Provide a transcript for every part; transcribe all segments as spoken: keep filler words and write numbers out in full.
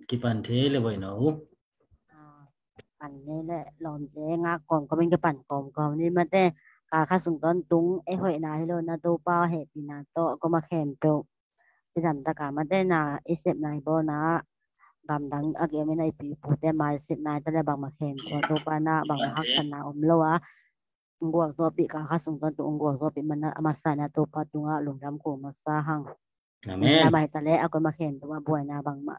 Kipan thei le boina uh. Pan ne le lawmte ngak kawmkawm in kipan kawmkawm ni mate. Kal khat sung tawntung ei hoihna hi lo na Topa hehpihna tawh koma khempeuh cidam taka mate na i sepna i bawlna gamdang a kiomin a i pipute maisitna i ta le bangma khempeuh Topa na bangma haksatna om lo a ong gualzawhpih, kal khat sung tawntung ong gualzawhpih mana a masa na Topa tungah lungdam ko masa hang. Amen. Lamai ta le a koi ma khen tuma buaina bangma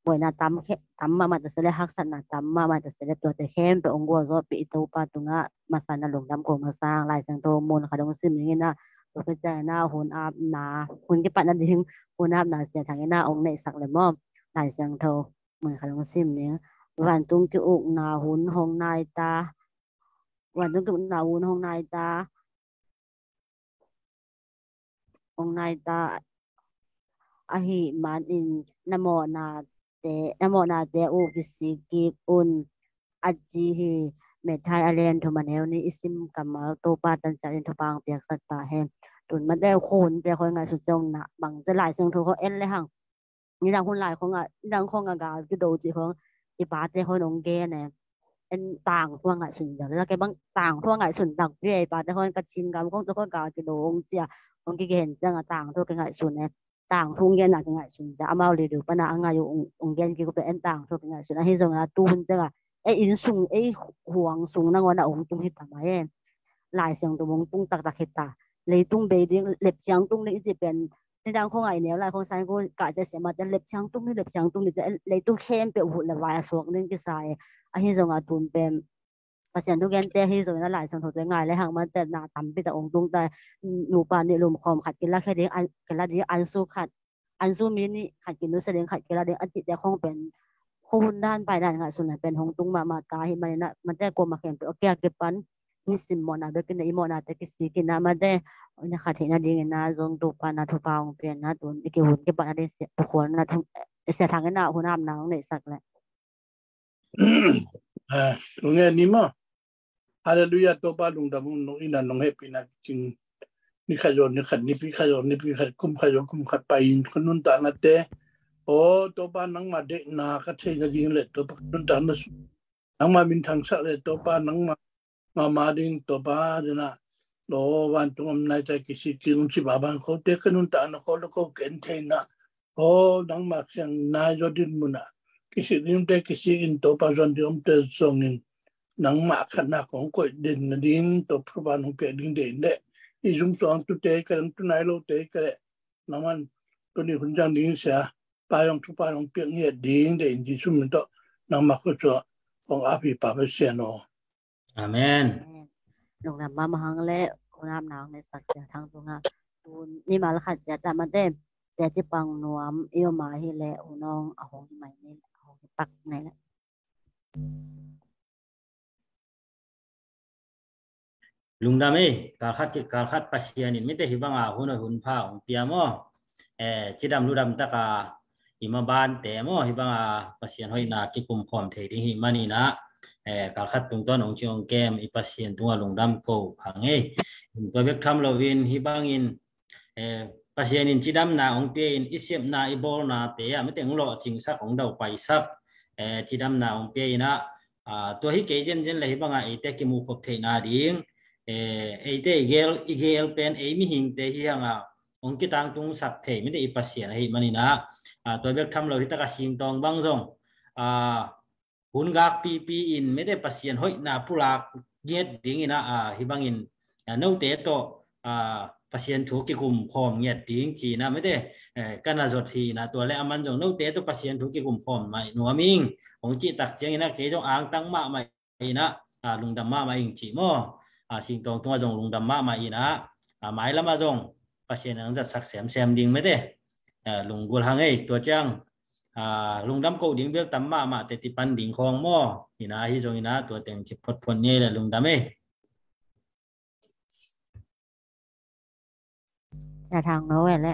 buaina tam khe tam mahmah ta se le haksatna tam mahmah ta se le tuate khempeuh ong gualzawhpih i Topa tungah masa na lungdam ko masa hang. Lai Siangtho mun khat ong sim ning ina tua khit ciang ina hun apna hun kipatna ding hun apna Sia Thang ina ong neihsak le maw. Lai Siangtho mun khat ong sim ning. Vantung ki-ukna hun hong nai ta. Vantung ki-ukna hun hong nai ta. Hong nai ta ahih manin na mawhnate na mawhnate uh kisik kik un a ci hi. Matthai a lian thum a neu nih i sim kammal Topa tanciat in thupha hong piaksak ta hen. Tun mate khun te khoi ngaihsun ciang na bang ci Lai Siangtho khoi en le hang. Nidang hun lai khong a nidang khong a gal kido ci khong i pate khoi nong gen e. En tang thu a ngaihsun zel la ke bang tang thu a ngaihsun tak pi e i pate khoi ka chin gam khong tu khoi gal kido ong cia ong kigen ciang a tang thu a kingaihsun e. Tang thu ong gen a kingaihsun zel amau lidu pana a ngai ong gen kikup en tang thu a kingaihsun ahi zong a tu hun ciang a ei inn sung ei huang sung nangawn a ong tung hi ta mai e. Lai Siangtho ong tung taktak hi ta. Leitung bei ding lep ciang tung ding i ci pen nidang khong a i neu lai khong saingkung kah cia siamah ten lep ciang tung ni lep ciang tung ni cia leitung khempeuh huh le vai a suak ding kisa e. Ahi zong a tun pen Pasian thugente ahi zongin a Lai Siangtho te ngai le hang man cia na tampi tak ong tung ta. Nupa nih lumkhawm khat kila khe ding kila ding an su khat an su mi nih khat kinusia ding khat kila ding a cihte khong pen khua hun dan pai dan ngaihsun a pen hong tung mahmah ta hi manin a mate kuama khempeuh a kia kipan nisim mawhna bekin a i mawhnate kisik in a mate ina khat theihna dingin a zong Topa na thupha hong pian a tun i kihun kipatna ding tukhualna Sia Thang in a hun apna hong neihsak le. Tunge ni maw. Halleluiah, Topa lungdam ung nong ina nong hehpihna kicing ni khat zaw ni khat nipi khat zaw nipi khat kum khat zaw kum khat pai in ka nuntaknate. O Topa nangma deihna ka theihna ding le Topa ka nuntakna nangma minthangsak le Topa nangma mama ding Topa dena lo vantung om nai tai kisik ding un ci ba bang ko te ka nuntakna ko lo ko ken theihna. O nangma kiang nai zaw din muna kisik ding te kisik in Topa zon ding om te zongin nangma khatna kong koih den na ding Topa nong piak ding de in le i zum suang tu te ka dang tu nai lo te ka le nangman tuni hun jang ding sia pa yong thupha nong piak ngiat ding de in Jesu min tawh nangma khut suah kong api pa Pasian aw. Amen. Lungdam mahmah hang le hun apna hong neihsak Sia Thang tungah tun nimal khat sia ta mate sia ci pang nuam i om a hi le hun hong a hong hi mai ni a hong hi pak nai le. Lungdam ei, kalkhat ki kalkhat Pasian in mite hi banga hun hoi hun pha hong pia maw. Eh, cidam ludam taka i mabante maw hi banga Pasian hoihna kikum khawm thei ding hi maninah, eh, kalkhat tungtawn hong ci hong kem i Pasian tunga lungdam ko hang ei. Tua bek tham loin hi bangin eh, Pasian in cidamna hong pia in i sepna i bawlnate ah mite hong lawhcingsak hong daupaisak, eh, cidamna hong pia inah, ah, tua hi kei zenzen le hi banga eite kimuhkhop theihna ding, eh, eite i gel i gel pen ei mihingte hi hanga hong kitangtungsak thei mite i Pasian ahi maninah, ah, tua bek tham lo hi taka singtawng bang zong, ah, hun gak pipi in mete Pasian hoihna pulak ngiat dingin a, a, hi bangin, a, note tawh, a, Pasian thu kikum khawm ngiat ding cina mete, eh, kana zot hi ina tua le aman zong note tawh Pasian thu kikum khawm mai nuam ing hong cih tak ciangin a kei zong angtang mahmah ina, a, lungdam mahmah ing cih maw? A, singtawng tungah zong lungdam mahmah ina, a, mailamah zong Pasian in ang zatsak semsem ding mete, a, lunggulh hang ei tua ciang, a, lungdam ko ding bel tam mahmah teti pan ding khawng maw? Ina ahi zong ina tua teng ci photphot ni ei le lungdam ei. Sia Thang no ei le.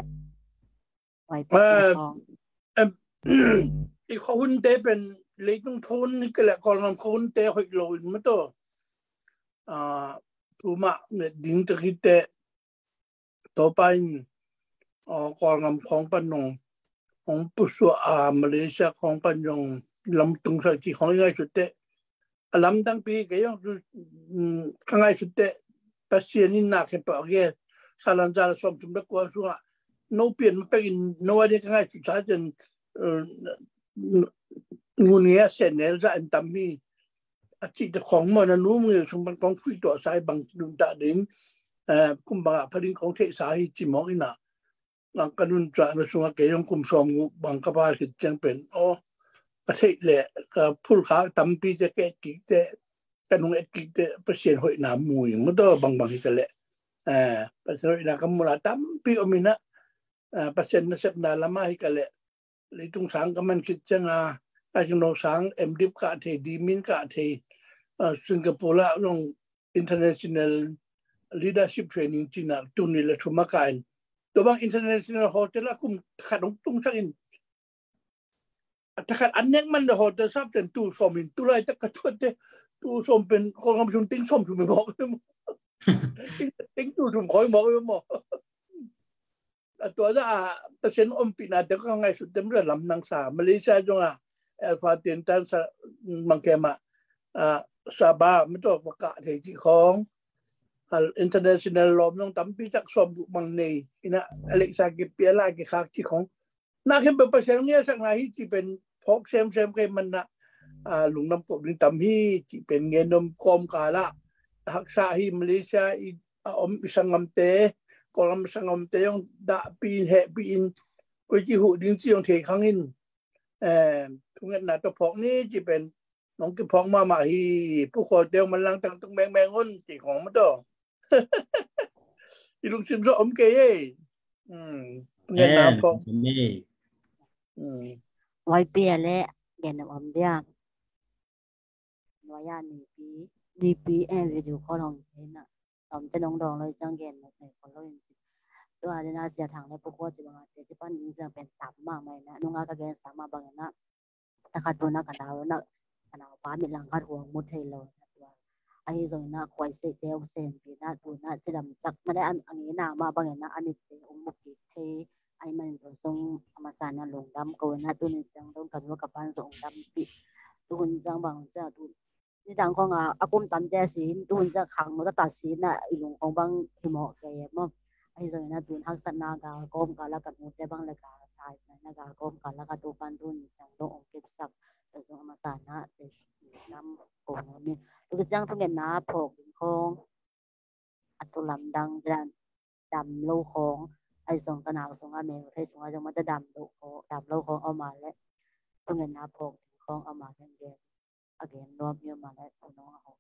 Em, i khuahunte pen leitung khuahun hi kei le Kawlngam khuahunte hoih lo in maw tua. A, tumah nget ding tak hi teh Topa in, a, Kawlngam khawng pan nong hong pusuah a, Malaysia khawng pan zong lamtung sa ci khawng i ngaihsut teh, a lamdang pi kei zong tu, mm, ka ngaihsut teh, Pasian in na khen pah a gel, salan za la sawm thum le kua sungah no pian ma pek in no a ding ka ngaihsut sa cian, eh, ngun nge a senel za en tam hi a cih te khawng maw, na nu ngil sung pan khawng khui tuah sa hi bang nuntak ding, eh, kum bangah pha ding khawng theih sa hi ci mawk in ah, nang ka nun cuah na sungah kei zong kum sawm guk bang ka pha khit ciang pen aw, ka theih leh ka phulkha tampi te ka et kik te, ka nung et kik te Pasian hoihna mu ing maw, tua bangbang hi ta leh, eh, Pasian hoihna ka muhna tampi om in ah, eh, Pasian nasepna lamah hi ka leh, leitung sang ka man khit ciang a, a kino sang M.Div kah thei, D.Min kah thei, ah, Singapore ah zong International Leadership Training cih na tuni le thum a kah in, tua bang International Hotel ah kum khat hong tungsak in, a thakhat an nek man le hotel sap ten tu sawm in, tu laitak ka tuat te tu sawm pen Kawlgam sung ting sawm thum i mawk, ting tu thum khawng i mawk maw. A tua dah a Pasian ompihna te ka ngaihsut tem dah lam nang sa. Malaysia zong a Alpha Ten Tan sa, Mangkem ah, ah, Sabah mah tua ka kah thei cih khawng, ah, international lawm zong tampi tak sawm guk bang nei in ah, Alexa kipia la kikhak cih khawng. Na khem pen Pasian ngiasakna hi cih pen phawk semsem kei man ah, ah, lungdam ko ding tam hi cih pen ngen om kawmkal ah haksa hi. Malaysia i a om i sanggamte, Kawlgam sanggamte zong dahpih in, hehpih in, koi ci huh ding ci zong thei khang in, eh, thungetna tawh phawk ni ci pen nong kiphawk mahmah hi. Pu Khualte zong manlang tangtung mengmeng un ci khong maw tawh. I lungsim sawh om kei ei. Hmm, thungetna phawk. Hmm. Wai pia le gen om dia. Nuai a nipi, nipi, eh, video call hong theihna. Tawmte nong dawng lo i ciang gen lo thei khol lo in ci. Tua dena Sia Thang le Pu Khua ci banga te ci pan ding ciang pen tam mahmah ina. Nunga ka gen sa mah bangina, takhat tuna ka nau na, ka naupa mit lang khat huang mu thei lo na tua. Ahi zongina khuai seite hong sempina tuna cidam tak mane a ngina mah bangina a mitte hong mu kik thei. Ahih manin tua sung a masa na lungdam ko ina, tuni ciang dong ka nu ka pan zong dampih. Tuhun ciang bang ciang tu nidang khong a, a kum tamte a sin, tuhun ciang khang no tata sin a i lung khong bang hi mawh kei e maw. Ahi zongin a tun haksatna gal kawmkal a ka nute bang le gal thai sa na gal kawmkal a ka tu pan tuni ciang dong ong kipsak. Tua sung a masa na te nam ko no mi. Tua ciang thungetna phawk ding khong a tu lamdang dan dam lo khong, ahi zong ka nau sungah mel thei sungah zong mata dam lo khong, dam lo khong om a le, thungetna phawk ding khong om a le, gen a gen nuam i om a le, thu nong a hong.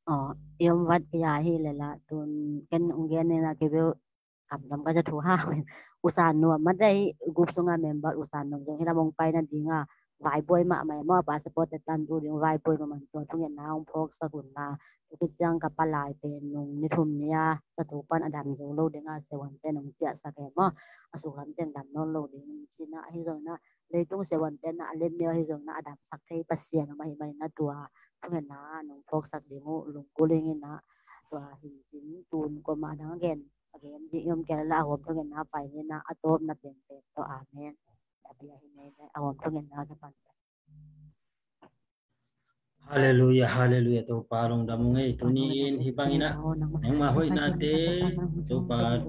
Aw, i om vat i a hi le la, tun ken ung gen nena kibel kamtam ka ja thu ha. Usan nuam mate hi, group sunga member usan nuam zong hi lam ong pai na dinga, vaibuai mahmah e maw, passport te tan tu ding vaibuai mahmah, tua thungetna ong phawk sak un la. Tua khit ciang ka palai pen nung ni thum ni a, ka tu pan a dam zo lo dinga, sewan te nung ciah sak e maw, a suk lam teng dam nawn lo ding cina, ahi zong na, leitung sewan te na a len neu ahi zong na a damsak thei Pasian om ahih manin na tua thungetna nong phawksak ding uh lungkul ing ina, tua hi cin tun kuamah dang a gen, a gen ding i om kei la a huam thungetna pai ni na a tawpna penpen tawh. Amen. A bia hi nei a huam thungetna ka pan. Halleluia, halleluia, Topa lungdam ung ei. Tuni in hi bangin ah nangma hoihnate Topa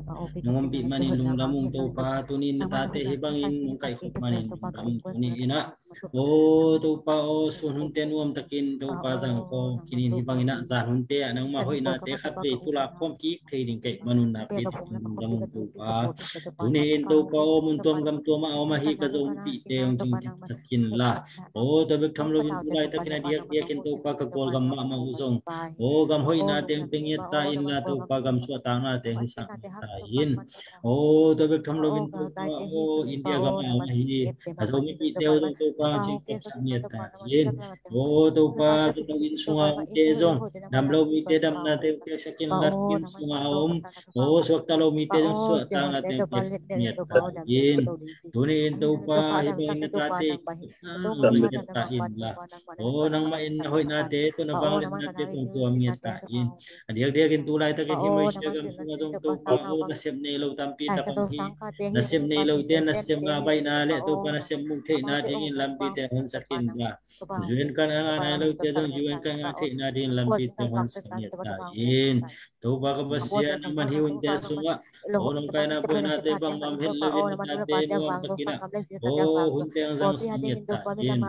nang ompih manin lungdam ung Topa. Tuni in na tate hi bangin nang kaihkhop manin lungdam ung. Tuni in ah, o Topa aw, sun hunte nuam takin Topa zang ko kinin hi bangin ah zan hunte ah nangma hoihnate khatvei pulak khawm kik thei ding kaih manun nakpi takin lungdam ung Topa. Tuni in Topa aw, mun tuam gam tuam ah a om ahi ka Zomipihte hong cingkiksak inla, aw tua bek tham loin tu laitakin a diakdiak Topa ka Kawlgam mahmah uh zong, aw gam hoihna teng pia ngiat ta inla Topa gam suahtakna teng hisak ngiat ta in. Aw tua bek tham loin Topa aw India gam a om ahi a Zomipihte uh zong Topa hong cingkapsak ngiat ta in. Aw Topa tano inn sunga omte zong dam lo mite damna teng piaksak inla inn sunga a om aw suakta lo mite zong suahtakna teng piaksak ngiat ta in. Tuni in Topa hih bangin na tate ngiat ta inla aw nangmah in na hoihnate tawh na vangliatnate tawh tuam ngiat ta in. A diakdiakin tu laitakin hih Malaysia gam sungah zong Topa aw nasep nei lo tampi tak om hi. Nasep nei lote nasep ngah baihna le Topa nasep muh theihna dingin lampite honsak inla U N kan ngah nai lote zong U N kan ngah theihna dingin lampite honsak ngiat ta in. Topa ka Pasian nangman hih hunte sungah aw nong kaina buainate bangmah het loin na tate nuam takin ah aw hunte hong zangsak ngiat ta in.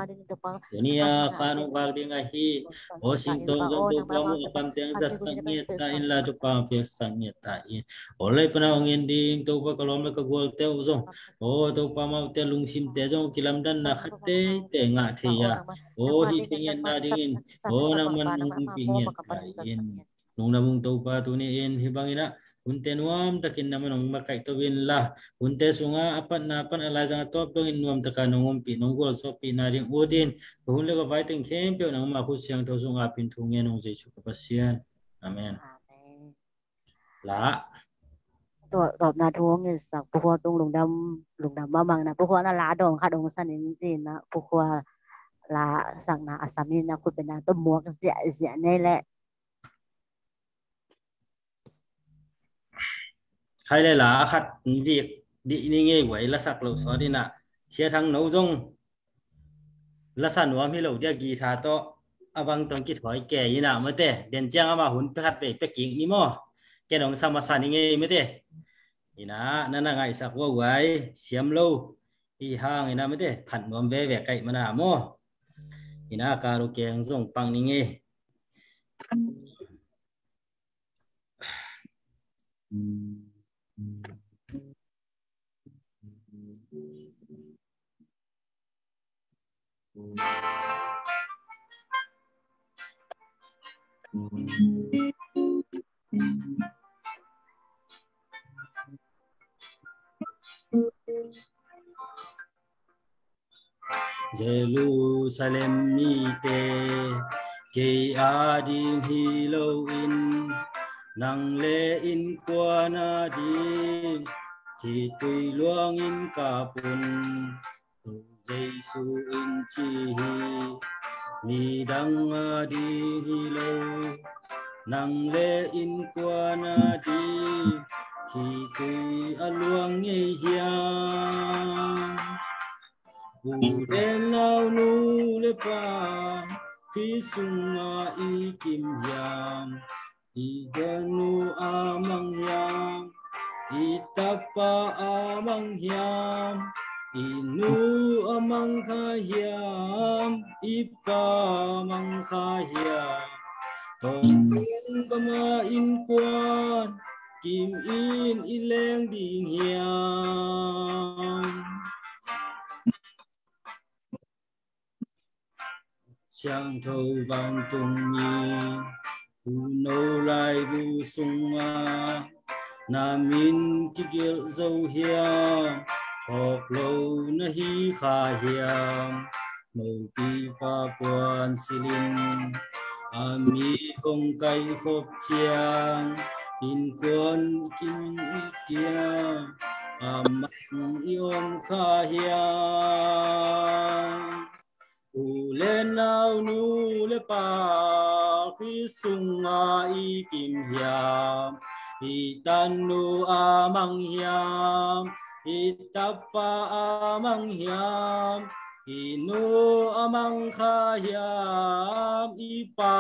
Tuni a kha nong vak ding ahi aw singtawng zong Topa mu a kamte hong zatsak ngiat ta inla Topa hong piaksak ngiat ta in. Aw lei pana hong en ding Topa ka lawm le ka gualte uh zong aw Topa amaute lungsimte zong kilamdanna khat teitei ngah thei a aw hih thei ngiatna dingin aw nangman nong pih ngiat ta in. Lungdam ung Topa tuni in hih bangin ah hunte nuam takin nangman hong makaih to inla hunte sungah a patna pan a laizang a tawp dongin nuam taka nong ompih nong gualzawhpihna ding ut in ka hun le ka vai teng khempeuh nangmah khut siangtho sungah pin thu ngen ung Jesuh ka Pasian. Amen. Amen. La. Tua tawpna thu hong ngetsak Pu Khua tung lungdam lungdam mahmah na Pu Khua na la dong khat hong san in ci na Pu Khua la sakna a sam in a khut bena tawh muak ziahziah nei leh. Khai le la a khat vik dih ni ngei guai lasak lo sawt in ah Sia Thang no zong lasa nuam hi lo dia guitar tawh a bang tong kithawi kei in ah mate den ciang ama hun pekhat vei pekik ni maw? Ken hong sa masa ni ngei mate. In ah na na ngaihsak ua guai siam lo hi hang in ah mate phat nuam veve kaih mana maw? In ah karaoke zong pang ni ngei. Jerusalem mite kei ading hi loin nang le innkuan ading khitui luangin kap un. Jesu in ci hi midang ading hi lo nang le innkuan ading khitui a luang ngei hiam? U le nau nu le pa Khrih sungah i kim hiam? I tanu a mang hiam? I tapa a mang hiam? I nu a mang kha hiam? I pa mang kha hiam? Tawntung kama innkuan kim in i leng ding hiam? Siangtho vantungmi uno laibu sungah na min kigelh zo hiam? Phawk lo na hi kha hiam? Mopi pa puan silin a mi hong kaihkhop ciang innkuan kim i tiam a mang i om kha hiam? U le nau nu le pa Khrih sungah i kim hiam? I tanu a mang hiam? I tapa a mang hiam? I nu a mang kha hiam? I pa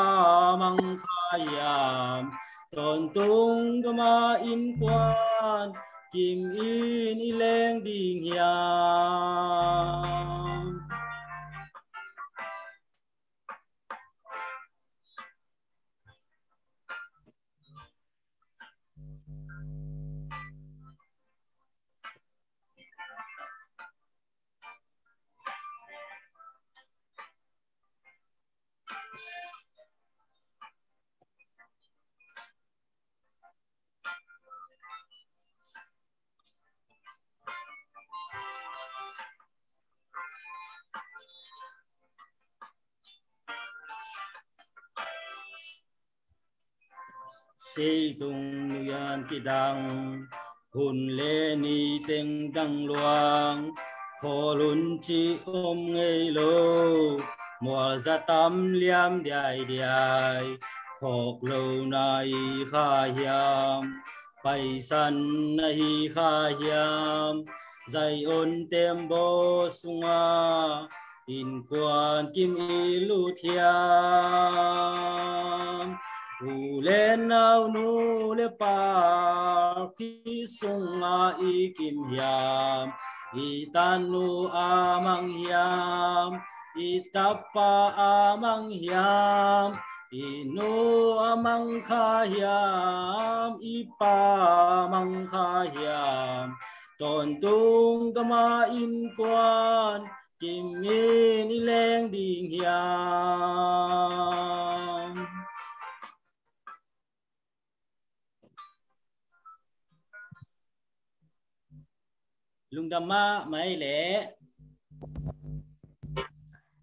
a mang kha hiam? Tawntung kama innkuan kim in i leng ding hiam? Leitung nuian kidang, hun le ni teng dang luang, khawl hun cih om ngei lo. Mualza tam liam diaidiai, phawk lo na hi kha hiam, paisan na hi kha hiam, Zion tembaw sunga innkuan kim i lut hiam? U le nau, nu le pa, Khrih sunga i kim hiam? I tanu a mang hiam? I tapa a mang hiam? I nu a mang kha hiam? I pa a mang kha hiam? Tawntung gama innkuan kimin i leng ding hiam? Lungdam mahmah ei leh.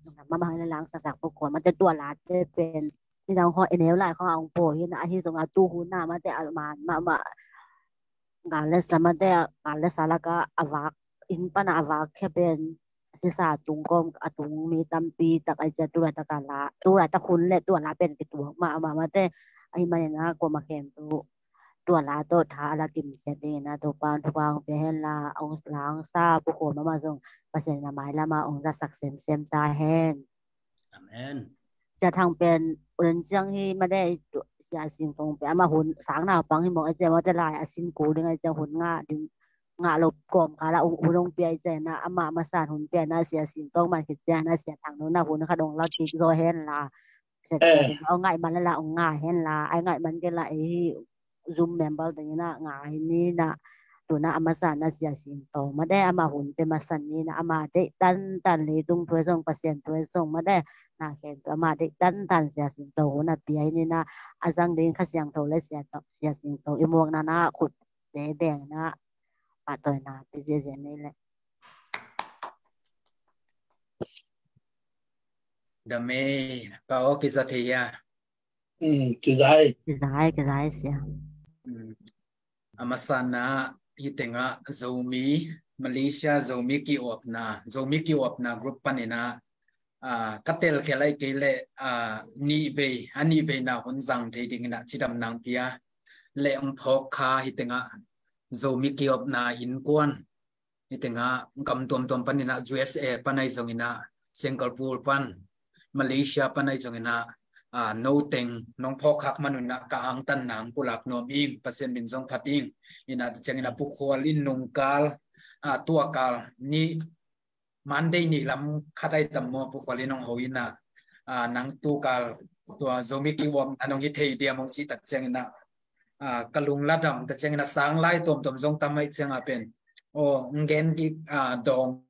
Lungdam mahmah ei leh, langsaksak pukhuan mate, tua late pen nidang khawng i neu lai khawng a hong pua hi na, ahi zong a tu hun na mate a man mahmah. Gal le sa mate, gal le sa laka a vak, inn pana a vak khia pen sisa tung kawm a tung mi tampi tak ahi ciang, tu laitak a la, tu laitak hun le tua la pen kituak mahmah mate. Ahi manin a kuamah khempeuh tua la tawh tha a la kim ciat dingin a Topa'n thupha hong pia hen la, hong langsa pukhuan mahmah zong Pasian in a mailam ah hong zatsak semsem ta hen. Amen. Sia Thang pen ulen ciang hi mate, Sia Sing Tong pen amah hun sang naupang hi mawk ahi ciang, mate lai a sin kul ding ahi ciang, hun ngah ding, ngah lo kawmkal ah hun hong pia ahi ciang na, amah masa in hun pia na, Sia Sing Tong man khit ciang na, Sia Thang nung na hun khat hong la kik zaw hen la. Sia Thang nung hong ngaih man la la hong ngah hen la, ai ngaih man kei la ei hi, Zoom member teng in a ngai ni na, tu in a a masa in a Sia Sing Tong mate, amah hun pia masa ni na, amah deih tantan, leitung thu ah zong Pasian thu ah zong mate, na khempeuh amah deih tantan, Sia Sing Tong hun a pia hi ni na, a zang ding Kha Siangtho le Sia Tong, Sia Sing Tong i muakna na khut te beng na, pahtawina pia ziahziah ni leh. Dam ei, Pa aw, kiza thei hia? Mm, kiza hi. Kiza hi, kiza hi sia. Mm. A masa in a hih tengah Zomi, Malaysia Zomi ki-opna, Zomi ki-opna group panin a, ah, ka telkhia lai kei leh, ah, nih vei, a nih veina hun zang thei dingin a cidam nang pia. Leh hong phawk kha hih tengah Zomi ki-opna innkuan, hih tengah gam tuamtuam panin a, U S A pan ahi zongin a, Singapore pan, Malaysia pan ahi zongin a, ah, no teng nong phawk khak man un a ka angtan nang pulak nuam ing, Pasian min zong phat ing. In a, tua ciangin a Pu Khual in nungkal, ah, tua kal ni Monday ni lam khat ahi tam maw, Pu Khual in hong ho in a, ah, nang tu kal tua Zomi ki-opna nong hi thei diam hong cih tak ciangin a, ah, ka lung la dam, tua ciangin a sang lai tuamtuam zong tam ahih ciang a pen, aw, hong gen kik, ah, dawng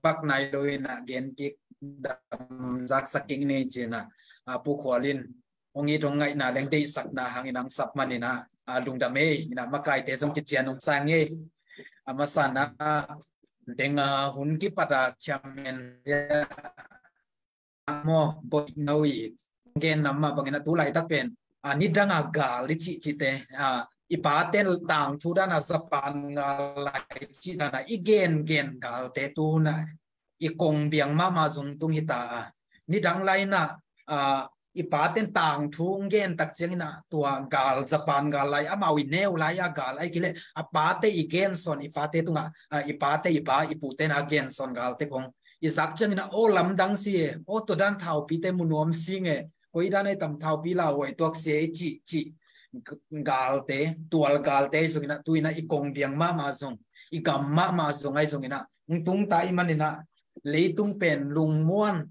bak nai lo in a gen kik, dam zaksak kik ni ci in a, ah, Pu Khual in hong it hong ngaihna leng deihsakna hangin hong sap manin a, ah, lungdam ei, in a makaite zong kician hong sang ei. A masa in a, deng a hun kipat a chairman maw, Boih No i gen nam mah bangin a tu laitak pen, a, nidang a gal i cihcihte, a, i pate tangthu dan a Japan gal lai cih dan a i gengen galte tu hun a i kong biang mahmah zong tung hi ta a. Nidang lai in a, a, i pate tangthu gen tak ciangin a tua gal, Japan gal lai, amau i neu lai a gal, ahih kei leh a pate i gensawn, i pate tungah, a, i pate i pa i pute na gensawn galte khong i zak ciangin a, aw, lamdang si e, aw, tua dan thaupite mu nuam sing e, koi dan ahi tam thaupi lauhuai tuak si e i cih, cih galte, tual galte ahi zongin a, tu in a i kong biang mahmah zong, i gam mahmah zong ahi zongin a, hong tung ta ahih manin a, leitung pen lungmuan,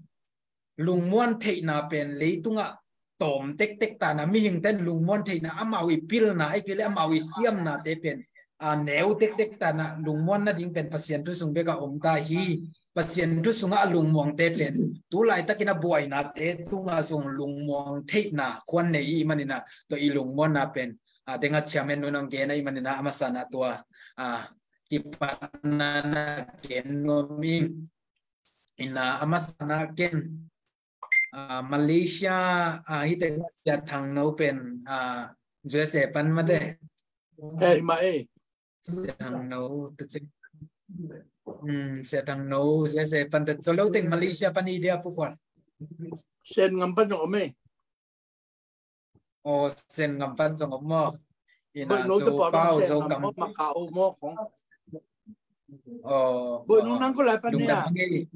lungmuan theihna pen leitungah tawm tektek ta in a, mihingte in lungmuan theihna amau i pilna, ahih kei leh amau i siamnate pen, a, neu tektek ta in a, lungmuan nading pen Pasian thu sung bek a om ta hi. Pasian thu sungah a lungmuangte pen tu laitakin a buainate tungah zong lungmuang theihna khuan nei i hih manin a, tua i lungmuanna pen, a, deng a chairman nu'n hong gen ahih manin a, a masa in a tua, a, kipatna na gen nuam ing. In a, a masa in a ken, a, Malaysia, a, hih teng Sia Thang No pen, a, USA pan mate. Hei, ma ei. Sia Thang No, tu cik. Hmm, Sia Thang No, USA pan te. Tolo teng Malaysia pan hi dia pu khuan. Sen ngam pan zong om ei. O, Sen ngam pan zong om maw. Ina Zo Pau, Zo Kam. Aw, lungdam hi ngei.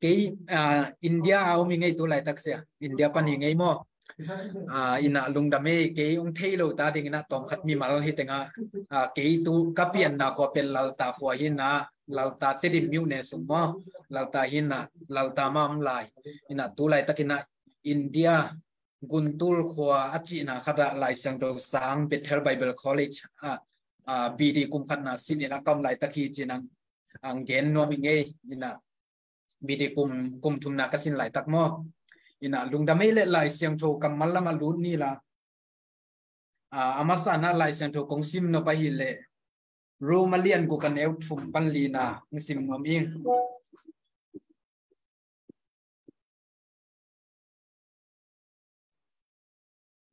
Kei, ah, India a om hi ngei tu laitak sia. India pan hi ngei maw. Ah, ina lungdam hi, kei hong thei lo ta ding ina tawmkhat mimal hi teng ah, ah, kei tu ka pianna khua pen Lalta khua hi ina, Lalta Tedim myone sung maw. Lalta hi ina, Lalta ma om lai. Ina tu laitak ina India Guntur khua a cihna khat ah Lai Siangtho sang Bethel Bible College ah, ah, B D kum khatna sin ina ka om laitak hi ci-in ang, ang gen nuam hi ngei ina B D kum, kum thumna ka sin laitak maw. Ina lungdam ei le Lai Siangtho kammal lam ah lut ni la. Ah, a masa na Lai Siangtho kong sim nop ahih leh Rom a lian guk a neu thum pan lina hong sim nuam ing.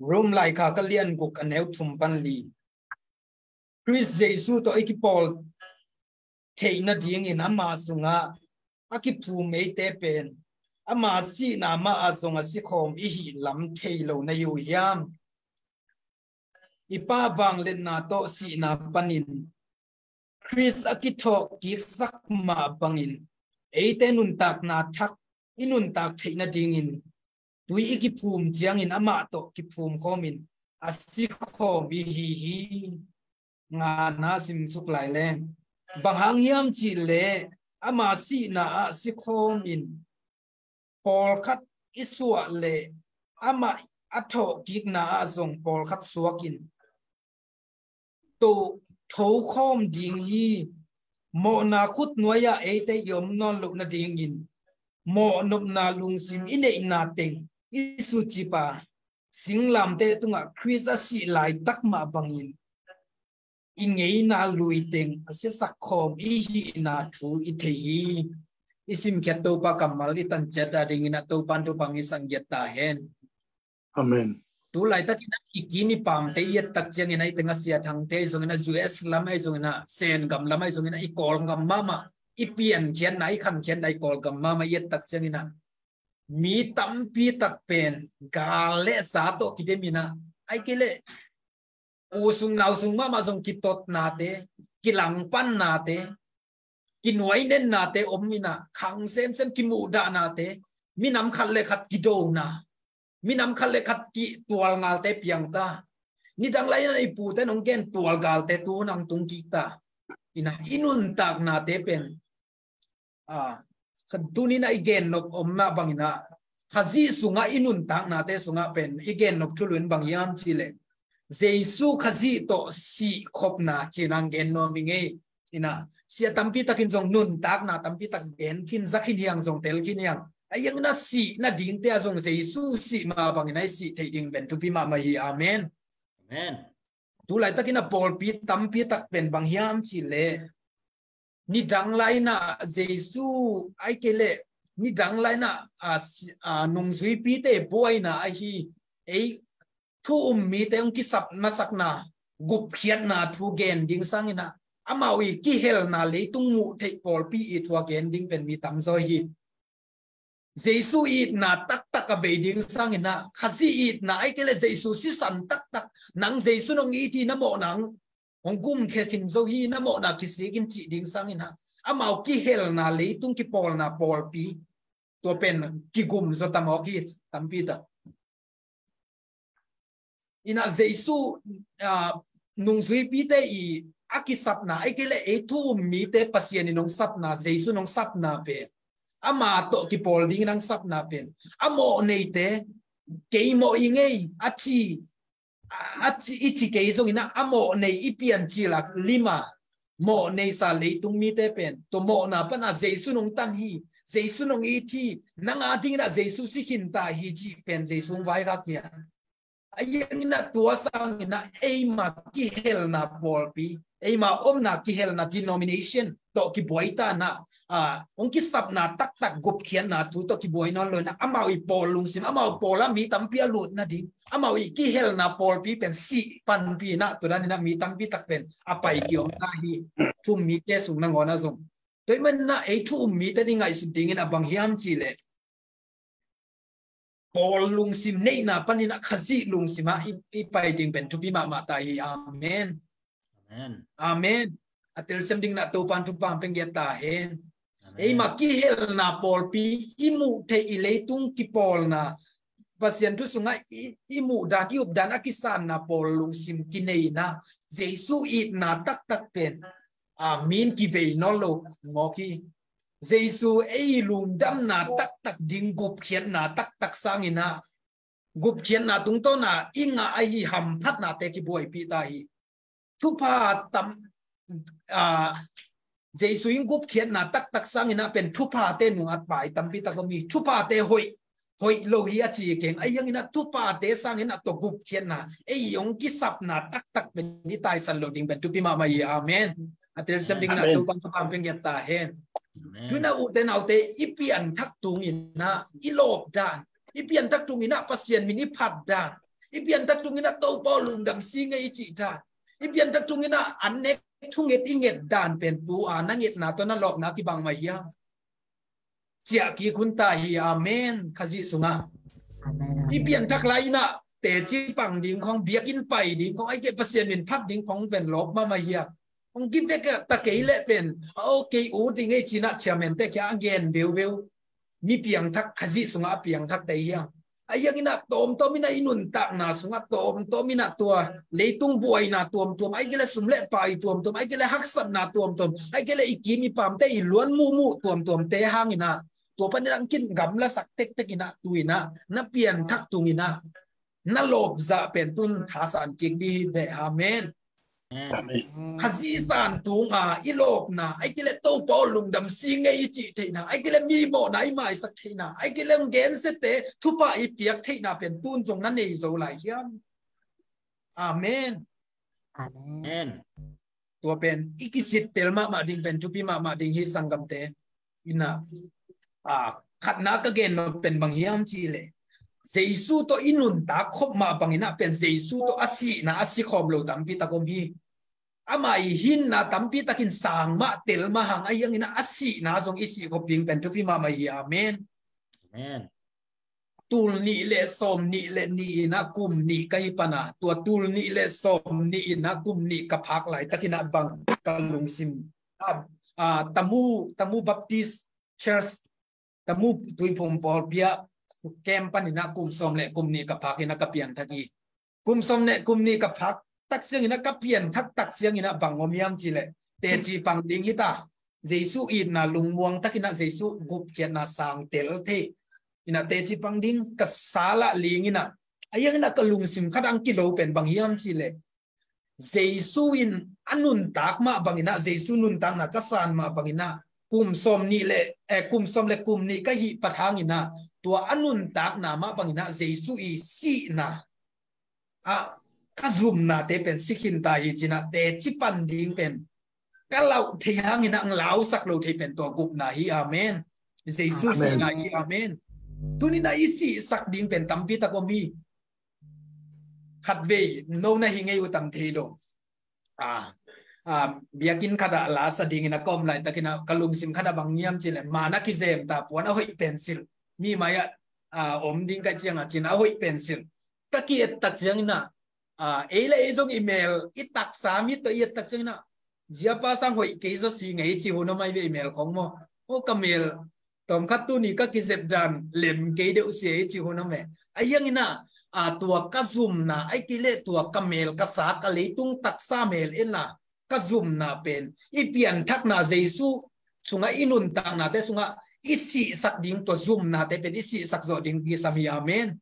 Rom laikhak a lian guk a neu thum pan li. Khrist Jesu tawh i kipawl theih nadingin ama sungah a kiphum eite pen ama sihna mah ah zong a sikhawm i hih lam thei lo na hi uh hiam? I Pa vangliatna tawh sihna panin Khrist a kithawh kiksak mah bangin eite nuntakna thak i nuntak theih nadingin tui i kiphum ciangin amah tawh kiphum khawmin a sikhawm i hi hi. Ngana simsuk lai leng bang hang hiam cih leh ama sihna ah sikhawmin pawlkhat i suah leh amah a thawhkikna ah zong pawlkhat suakin to thokhawm ding hi. Mawhna khutnuai-ah eite i om nawn loh nadingin mawhnopna lungsim i neihna teng i sucip a singlamteh tungah Khrist a sih laitak mah bangin i ngeina lui teng a siasak khawm i hihna thu i thei hi. I simkhiat Topa kammal i tanciat a dingin a Topa in thupha hong sang giat ta hen. Amen. Tu laitakin a i kim i pamte i et tak ciangin a i teng a Sia Thangte ahi zongin a U S lam ahi zongin a Sengam lam ahi zongin a i Kawlgam mahmah i piankhiatna i khankhiatna i Kawlgam mahmah i et tak ciangin a mi tampi tak pen gal le sa tawh kidemin a ai kei leh u sung nau sung mahmah zong kitotnate, kilangpannate, kinuainennate om in a khang semsem kimuhdahnate, minam khat le khat kidona, minam khat le khat kitual ngalte piangta. Nidang lai-in a i pute nong gen tual galte tu hun ang tung kikta. In a i nuntaknate pen a, tuni-in a i gennop omna bangin a Khazih sungah i nuntaknate sungah pen i gennop thulu in bang hiam cih leh Jesu Khazih tawh sihkhopna ci-in ang gen nuam hi ngei. In a sia tampi takin zong nuntakna tampi tak gen khin za khin hi ang zong tel khin hi ang. A iang in a sih nadingte ah zong Jesu sih mah bangin a i sih theih ding pen thupi mahmah hi. Amen. Amen. Tu laitakin a pawlpi tampi tak pen bang hiam cih leh nidang lai-in a Jesu ai kei leh nidang lai-in a, a, nungzuipite buaina ahi ei thu um mite hong kisap masakna gupkhiatna thu gen ding sangin a amau i kihelna leitung muh theih pawlpi i thu a gen ding pen mi tamzaw hi. Jesu itna taktak a bei ding sangin a Khazih itna ai kei leh Jesu sisan taktak nang Jesu nong it hi na mawhna hong gumkhia khin zo hi na mawhna kisik in cih ding sangin a amau kihelna leitung kipawlna pawlpi tua pen kigum zaw ta mawk hi tampi tak. In a Jesu, a, nungzuipite i a kisapna ai kei leh ei thu um mite Pasian in hong sapna Jesu in hong sapna pen ama tawh kipawl dingin hong sapna pen a mawh neite kei mawh i ngei a ci a ci i ci kei zongin a a mawh nei i piancil a lim a mawh neisa leitung mite pen tua mawhna pan a Jesu in hong tang hi, Jesu in hong it hi, nang a dingin a Jesu si khin ta hi cih pen Jesu hong vaikhak hi a. A iang in a tua sangin a eima kihelna pawlpi, eima omna kihelna denomination tawh kibuai ta in a a, hong kisapna taktak gupkhiatna thu tawh kibuai nawn lo inah, amau i pawl lungsim, amau pawl ah mi tampi a lut nading, amau i kihelna pawlpi pen sih panpi inah, tua dan inah mi tampi tak pen a pai kiom ta hi. Thu um mite sung nangawn ah zong. Tua ahih manin ah ei thu um mite ding ngaihsut dingin a bang hiam cih leh, pawl lungsim neihna panin ah Khazih lungsim ah i, i pai ding pen thupi mahmah ta hi. Amen. Amen. Amen. A telsiam dingin ah Topa'n thupha hong pia ta hen. Amen. Eima kihelna pawlpi, i muh theih, i leitung kipawlna, Pasian thu sungah i, i muh dan, i up dan a kisanna pawl lungsim kineihna, Jesu itna taktak pen, a, mi in kivei nawn lo mawk hi. Jesu ei lungdamna taktak ding, gupkhiatna taktak sangin ah, gupkhiatna tungtawn a i ngah ahi hamphatnate kibuaipih ta hi. Thupha tam, a, Jesu in gupkhiatna taktak sangin ah pen thuphate nung a pai tampi tak om hi. Thuphate hoih, hoih lo hi a ci keng. Ahi hangin ah thuphate sangin ah tua gupkhiatna, ei hong kisapna taktak pen i taisan lo ding pen thupi mahmah hi. Amen. A telsiam dingin ah Amen. Topa'n thupha hong pia ta hen. Amen. Tu-in ah ute naute, i pianthak tungin ah i lawp dan, i pianthak tungin ah Pasian min i phat dan, i pianthak tungin ah Topa aw lungdam si ing ei i cih dan, i pianthak tungin ah an nek thunget i nget dan pen tu-a na ngetna tawh na lawpna kibang mah hiam? Ciah kik hun ta hi. Amen. Khazih sungah. Amen. I pianthak lai-in ah teci pang ding khawng, biakinn pai ding khawng, ahih kei leh Pasian min phat ding khawng pen lawp mahmah hiam? Hong kivek ta kei leh pen, a, aw kei ut ding ei ci-in ah chairman-te kiang a gen veuveu. Mi piangthak, Khazih sungah a piangthakte hiam? Ahi hangin ah tawmtawm in ah i nuntakna sungah tawmtawm in ah tua leitung buaina tuamtuam, ahih kei leh sum le pai tuamtuam, ahih kei leh haksatna tuamtuam, ahih kei leh i kim i pamte i luan muhmuh tuamtuamte hangin ah, tua panin ah hong kigamlasak tektek in ah, tu-in ah na pianthak tungin ah na lawp zah pen tu-in thasan kik dih hi teh. Amen. Amen. Khazih zan tung a i lawpna, ahih kei leh Topa aw lungdam si ing ei i cih theihna, ahih kei leh mi mawhna i maisak theihna, ahih kei leh hong gensiate thupha i piak theihna pen tu-in zong na nei zo lai hiam? Amen. Amen. Tua pen i kisittel mahmah ding pen thupi mahmah ding hi, sanggamte. In ah, a, khatna ka gen nop pen bang hiam cih leh, Jesu tawh i nuntak khop mah bangin ah pen Jesu tawh a sihna a si khawm lo tampi tak om hi. Ama i hinna tampi takin sang mah tel mah hang, ahi hangin ah a sihna zong i sih khop ding pen thupi mahmah hi. Amen. Amen. Tul nih le sawm nih le nih in ah kum nih ka hi pan a, tua tul nih le sawm nih in ah kum nih ka phak laitakin ah bang ka lungsim, a, a, Tamu, Tamu Baptist Church, Tamu Tuiphum pawlpi ah camp panin ah kum sawm le kum nih ka phak in ah ka pianthak hi. Kum sawm le kum nih ka phak tak ciangin ah ka pianthak tak ciangin ah bang om hiam cih leh, teci pang ding hi ta. Jesu itna lungmuang takin ah Jesu gupkhiatna sang tel thei in ah teci pang ding, ka sa lah ling in ah, ahi hangin ah ka lungsim khat a hong kilo pen bang hiam cih leh, Jesu in a nuntak mah bangin ah, Jesu nuntakna ka san mah bangin ah, kum sawm nih le, eh, kum sawm le kum nih ka hih pat hangin ah, tua a nuntakna mah bangin ah Jesu i sihna ah ka zumnate pen si khin ta hi ci-in ah teci pan ding pen ka lauh thei hangin ah hong lausak lo thei pen tua gupna hi. Amen. Jesu Amen. Sihna hi. Amen. Tuni-in ah i sihsak ding pen tampi tak om hi. Khatvei no na hi ngei uh tam thei lo. A, a, biakinn khat ah la sa dingin ah ka om laitakin ah ka lungsim khat ah bang hiam cih leh, man a kizem ta, puan a hoih pensilh, mi mai ah, a, om ding ka hih ciangah ci-in a hoih pensilh ka ki-et tak ciangin ah, a, ei le ei zong i mel, i taksa mi tawh i et tak ciangin ah, zia pa sang hoih kei zaw si ngei ci hun om ai ve, i mel khawng maw. O, ka mel tawmkhat tuni ka kizep dan lem kei deuh si ei ci hun om e. Ahi hangin ah, a, tua ka zumna, ahih kei leh tua ka mel ka sa, ka leitung taksa mel en la ka zumna pen, i pianthakna Jesu sungah i nuntaknate sungah i sihsak ding, tua zumnate pen i sihsak zawh ding kisam hi. Amen.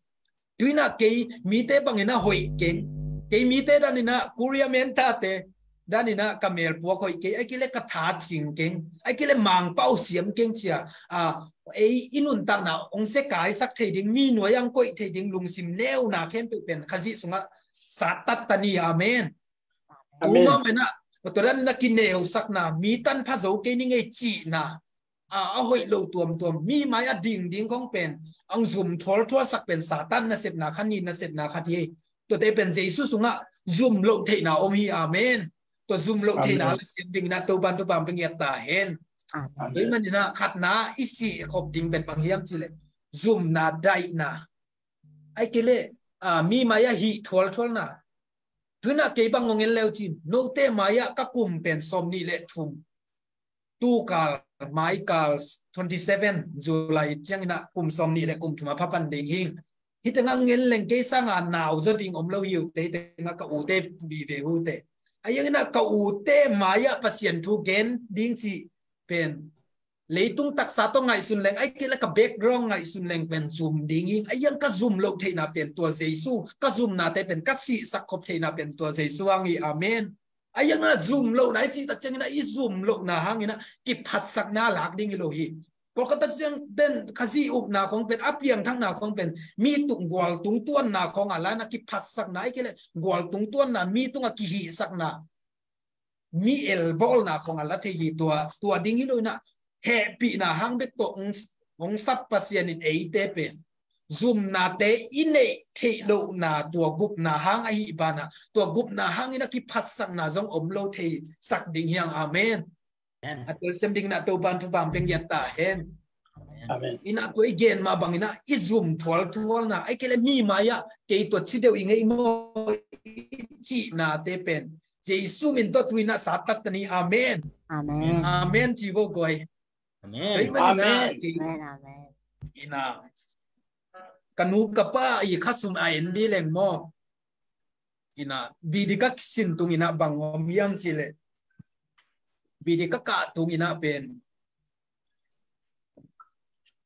Tu-in ah kei mite bangin ah hoih keng, kei mite danin ah Korea mentate danin ah ka melpuak hoih kei, ahih kei leh ka tha cing keng, ahih kei leh Mangpau siam keng ci-a, a, ei i nuntakna hong sekaisak thei ding, mi nuai-ah hong koih thei ding lungsim neuna khempeuh pen Khazih sungah sattat ta ni. Amen. Amen. Tuma mena, tua dan na kineusakna, mi tanpha zo kei ning ei cihna, a, a hoih lo tuamtuam, mi mai-ah ding ding khong pen, ang zum thualthualsak pen Satan nasepna khat hi, nasepna khat hi. Tuate pen Jesu sungah zum loh theihna om hi. Amen. Tua zum loh theihna la siam dingin ah Topan thupha hong pia ta hen. Tua ahih manin ah khatna i sih khop ding pen bang hiam cih leh zumna daihna. Ahih kei leh, a, mi mai-ah hih thualthualna. Tu-in ah kei bang hong en le uh cin, note mai-ah ka kum pen sawmnih le thum. Tukal, maikal twenty seven July ciangin ah kum sawmnih le kum thum a pha pan ding hi. Hih tengah ngen leng kei sangin nau zaw ding om lo hi uh teh, hih tengah ka ute vive uh teh. Ahi zongin ah ka ute mai-ah Pasian thu gen ding cih pen leitung taksa tawh ngaihsun leng, ahih kei leh ka background ngaihsun leng pen zum ding hi. Ahi zongin ka zum loh theihna pen tua Jesu, ka zumnate pen ka sihsak khop theihna pen tua Jesu hang hi. Amen. Ahi zongin ah zum lohna i cih tak ciangin ah i zum lohna hangin ah kiphatsakna lak ding hi lo hi. Pawlkhat tak ciang pen Khazih upna khong pen, a piangthakna khong pen, mi tung gualtung tuanna khong a la-in ah kiphatsakna, ahih kei leh gualtung tuanna, mi tungah kihihsakna, mi elbawlna khong a la thei hi. Tua, tua ding hi lo-in ah hehpihna hang bek tawh hong, hong sap Pasian in eite pen zumnate i neih theih lohna tua gupna hang ahih banah, tua gupna hangin ah kiphatsakna zong om lo thei sak ding hi hang. Amen. A telsiam dingin ah Topan thupha hong pia ta hen. Amen. In ah tua i gen mah bangin ah i zum thualthualna, ahih kei leh mi mai-ah kei tua ci deuh ing ei maw i cihnate pen Jesu min tawh tu-in ah sattak ta ni. Amen. Amen. Amen ci vo guai. Amen. Tua ahih manin ah kei, in ah ka nu ka pa i khasum a en ding leng maw, in ah bidi ka sin tungin ah bang om hiam cih leh, bidi ka kah tungin ah pen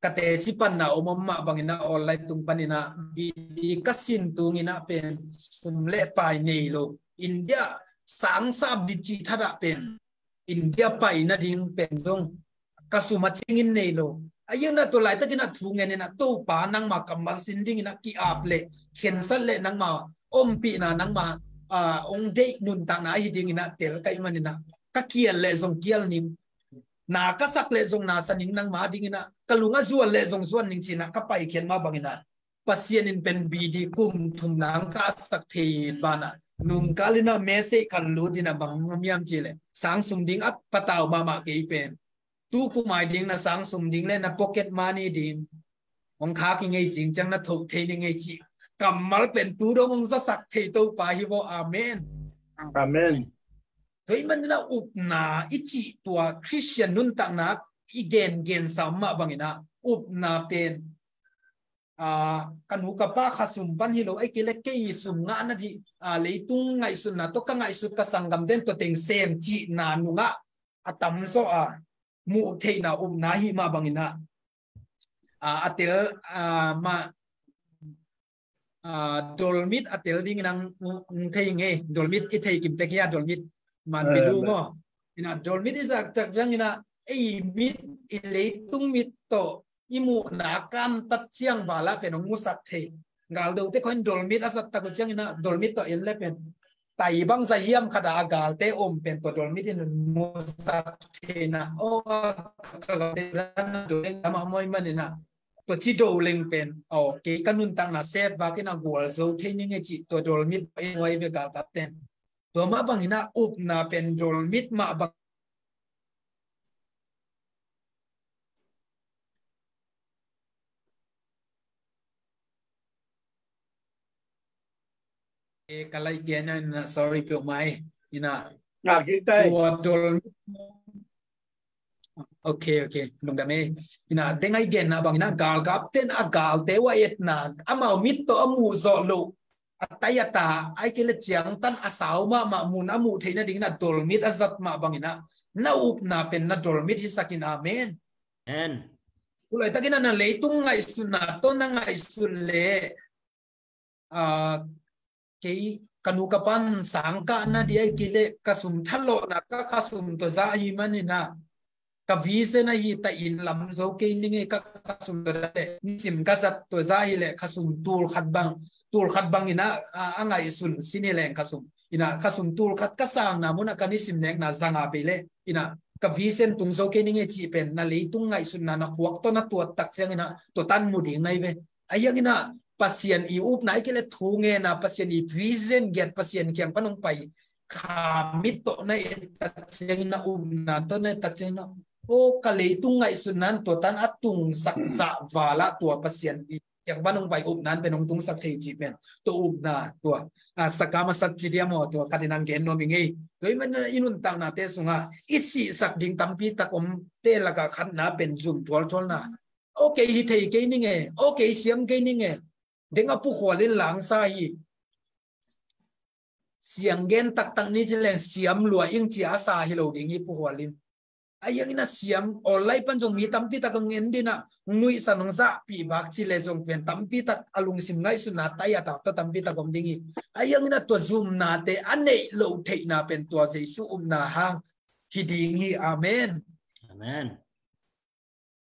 ka teci panna om om mah bangin ah online tung panin ah bidi ka sin tungin ah pen sum le pai nei lo, India sang sap ding cih thadah pen India pai nading pen zong ka sum a cingin nei lo. Ahi zongin ah tua laitakin ah thu ngenin ah Topa nangma kammal sin dingin ah ki-ap leh khensat leh nangma ompihna, nangma, a, hong deih nuntakna ahi dingin ah tel ka hih manin ah ka kial leh zong kial ning, na ka sak leh zong na sa ning, nangma dingin ah ka lung a zuan leh zong zuan ning ci-in ah ka paikhiat mah bangin ah Pasian in pen bidi kum thum nang ka sak thei banah nungkal in ah message khat lut in ah bang om hiam cih leh, sang sum ding a patau mahmah kei pen, tu kum a ding na sang sum ding le na pocket money ding hong khak i ngei zing ciang na thoh thei ning ei cih kammal pen tu dong hong zasak thei Topa hi vo. Amen. Amen. Tua ahih manin ah upna i cih tua Khristian nuntakna i gengen sa mah bangin ah upna pen, a, ka nu ka pa khasum pan hi lo, ahih kei leh kei sum ngahna ding, a, leitung ngaihsutna tawh ka ngaihsut ka sanggamte'n tua teng sem cihna nungah a tamzaw a muh theihna upna ahih mah bangin ah, a, a tel, a, mah, a, dolmit a tel dingin ah hong thei ing ei. Dolmit i thei kim tek hia, dolmit man bidu maw. In ah dolmit i zat tak ciangin ah ei mit i leitung mit tawh i muhna kantat ciang val ah pen hong musak thei. Galdote khawng in dolmit a zat tak uh ciangin ah dolmit tawh en le pen tai bangzah hiam khat ah a galte om pen tua dolmit in musak thei in ah, aw, ka galte lam ah mawi manin ah tua ci do leng pen, aw, kei ka nuntakna set back in ah gualzo thei ning ei cih tua dolmit in huai ve galkapte'n. Tua mah bangin ah upna pen dolmit mah bang e, ka lai gen na, sorry peuhmah e. In ah, tua dolmit. Ok, ok. Lungdam e. In ah, deng ai genna bangin ah galkapte'n a galte uh a etna, amau mit tawh a muh zawh loh, a tai a ta, ahih kei leh ciangtan a sau mahmah mun a muh theih nadingin ah dolmit a zat mah bangin ah na upna pen na dolmit hisak in. Amen. Amen. Tu laitakin ah na leitung ngaihsutna tawh na ngaihsut leh, a, kei ka nu ka pa'n sang kahna ding ahih kei leh ka sum thalawhna ka khasum tua zah ahih manin ah ka vision ahi ta in lam zo kei ning ei, ka khasum tua zah leh nisim ka zat tua zah hi leh khasum tul khat bang, tul khat bangin ah, a, a ngaihsun sin hi leng khasum. In ah khasum tul khat ka sangna mun ah ka nisim nekna za nga bei leh, in ah ka vision tung zo kei ning e cih pen na leitung ngaihsutna na khuak tawh na tuat tak ciangin ah tua tan mu ding na hi ve. Ahi hangin ah Pasian i upna ahih kei leh thu ngenna, Pasian i vision giat Pasian kiang pan hong pai kha mit tawh na et tak ciangin, na upna tawh na et tak ciangin ah, aw, ka leitung ngaihsutna in tua tan a tungsak zah val ah tua Pasian i kiang pan hong pai upna in pen hong tungsak thei cih pen tua upna tua, a, sakam a sak ci diam aw, tua khat in hong gen nuam ing ei. Tua ahih manin i nuntaknate sungah i sihsak ding tampi tak omte lakah khatna pen zum thualthualna. Aw, kei hi thei kei ning e, aw, kei siam kei ning e. Deng a pukhual in langsa hi. Siang gen taktak ni ci leng siam lua ing ci a sa hi lo ding hi pukhual in. Ahi hangin ah siam online pan zong mi tampi tak hong en ding ah, hong nuihsan, hong zahpih bak ci leh zong pen tampi tak a lungsim ngaihsutna tai a tak tawh tampi tak om ding hi. Ahi hangin ah tua zumnate a neih loh theihna pen tua Jesu upna hang hi ding hi. Amen. Amen.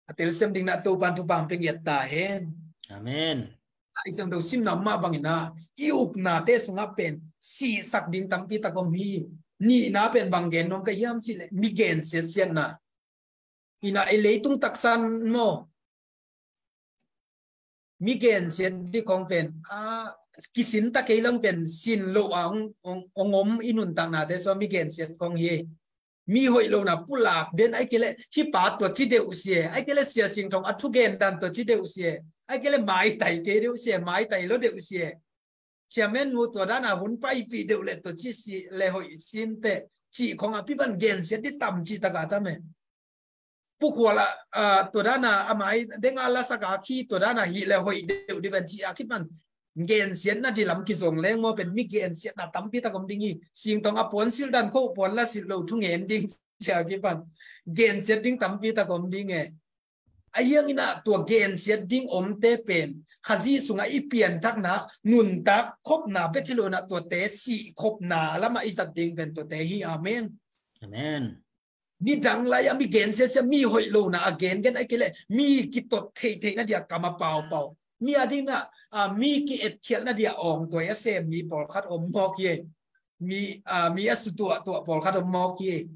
A telsiam ding na Topan thupha pia ngiat ta hen. Amen. Laisiangtho simna mah bangin ah i upnate sungah pen sihsak ding tampi tak om hi. Nihna pen bang gen nuam ka hiam cih leh mi gensiatsiatna. Ina, ei leitung taksan maw, mi gensiat ding khong pen, a, kisin ta kei leng pen sin loh a hong, hong, hong om i nuntaknate sungah mi gensiat khong hi. Mi hoih lohna pulak den, ahih kei leh hih pa tua ci deuh si e, ahih kei leh Sia Sing Thong a thugen dan tua ci deuh si e, ahih kei leh maitai kei deuh si e, maitai lo deuh si e. Chairman nu tua dan a hun paipih deuh leh tua ci si leh hoih sin teh cih khong a pi pan gensiat ding tam ci tak a tam e. Pukhual ah, ah, tua dan a a mai deng a lasak a khi tua dan a hih leh hoih deuh ding pen ci a kipan gensiatna ding lam kizong leng maw pen mi gensiatna tampi tak om ding hi. Singtong a puan silh dan khoh puan la silh lo thu ngen ding ci a kipan gensiat ding tampi tak om ding e. Ahi hangin ah tua gensiat ding omte pen Khazih sungah i pianthakna, nuntak khopna bek hi lo in ah tuate sih khopna lamah i zat ding pen tuate hi. Amen. Amen. Nidang lai-ah mi gensiatsiat, mi hoih lohna a gengen, ahih kei leh mi kitot theihtheihna dia kam a paupau, mi a dingin ah, a, mi ki-etkhialhna dia awngtuai a sem mi pawlkhat om mawk hi. Mi, a, mi a sutuahtuah pawlkhat om mawk hi.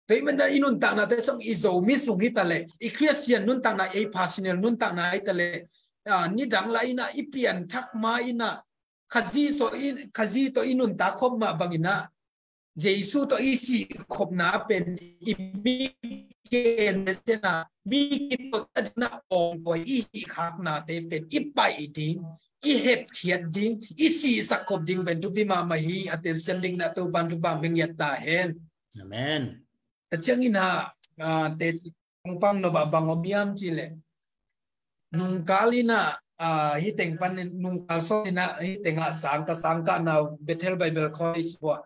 Tua ahih manin ah i nuntaknate sung, i Zomi sung hi ta leh, i Khristian nuntakna, ei personal nuntakna hi ta leh, a, nidang lai-in ah i pianthak ma-in ah Khazih tawh i, Khazih tawh i nuntak khop mah bangin ah Jesu tawh i sih khopna pen i mi gensiatna, mi kitot a dingin ah awngtuai i hih khaknate pen i paih ding, i hepkhiat ding, i sihsak khop ding pen thupi mahmah hi. A telsiam dingin ah Topan thupha pia ngiat ta hen. Amen. Tua ciangin ah, a, teci kong pang nop ah bang om hiam cih leh, nungkal in ah, a, hih teng pan, nungkal sawm in ah hih tengah sang ka sang kahna uh Bethel Bible College uah,